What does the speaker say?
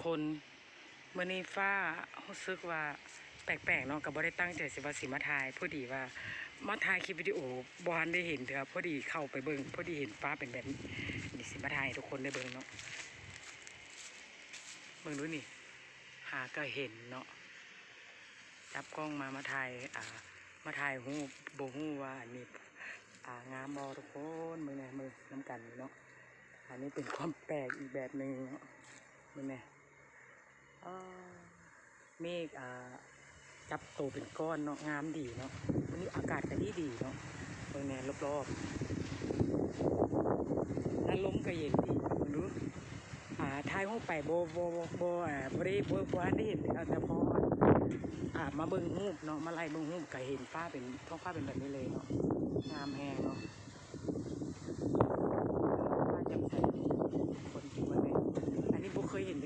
ຄົນ ມື້ນີ້ຟ້າຮູ້ສຶກວ່າແປກໆເນາະ ກໍບໍ່ໄດ້ຕັ້ງໃຈຊິວ່າຊິມາຖ່າຍ ພໍດີວ່າມາຖ່າຍຄລິບວິດີໂອ ບໍ່ທັນໄດ້ເຫັນເທື່ອ ພໍດີເຂົ້າໄປເບິ່ງ ພໍດີເຫັນຟ້າເປັນແບບນີ້ ນີ້ຊິມາຖ່າຍໃຫ້ທຸກຄົນໄດ້ເບິ່ງເນາະ ເບິ່ງດູນີ້ ຫາກໍເຫັນເນາະ ຈັບກ້ອງມາ ມາຖ່າຍ ອ່າ ມາຖ່າຍຮູບ ບໍ່ຮູ້ວ່າອັນນີ້ ອ່າ ງາມບໍ່ທຸກຄົນ ເບິ່ງແດ່ ເບິ່ງນຳກັນເນາະ ອັນນີ້ເປັນຄວາມແປກອີກແບບໜຶ່ງເນາະ ເບິ່ງແດ່ ອາ ເມກ ອ່າ ຈັບໂຕເປັນກ້ອນເນາະ ງາມດີເນາະ ມື້ນີ້ອາກາດກໍດີດີເນາະ ເບິ່ງແດ່ ຮອບໆ ອາ ລົມກໍເຢັນດີ ເບິ່ງດູ ອ່າ ຖ່າຍຮູບໄປບໍ່ ບໍ່ ບໍ່ ບໍ່ ອ່າ ບໍ່ໄດ້ ບໍ່ ບໍ່ທັນໄດ້ເຫັນເທື່ອ ແຕ່ພໍ ອ່າ ມາເບິ່ງຮູບເນາະ ມາໄລ່ເບິ່ງຮູບກໍເຫັນຟ້າເປັນ ທ້ອງຟ້າເປັນແບບນີ້ເລີຍເນາະ ງາມແຮງເນາະ ຟ້າແຈ່ມໃສ ຄົນ ເບິ່ງແດ່ ອັນນີ້ບໍ່ເຄີຍເຫັນ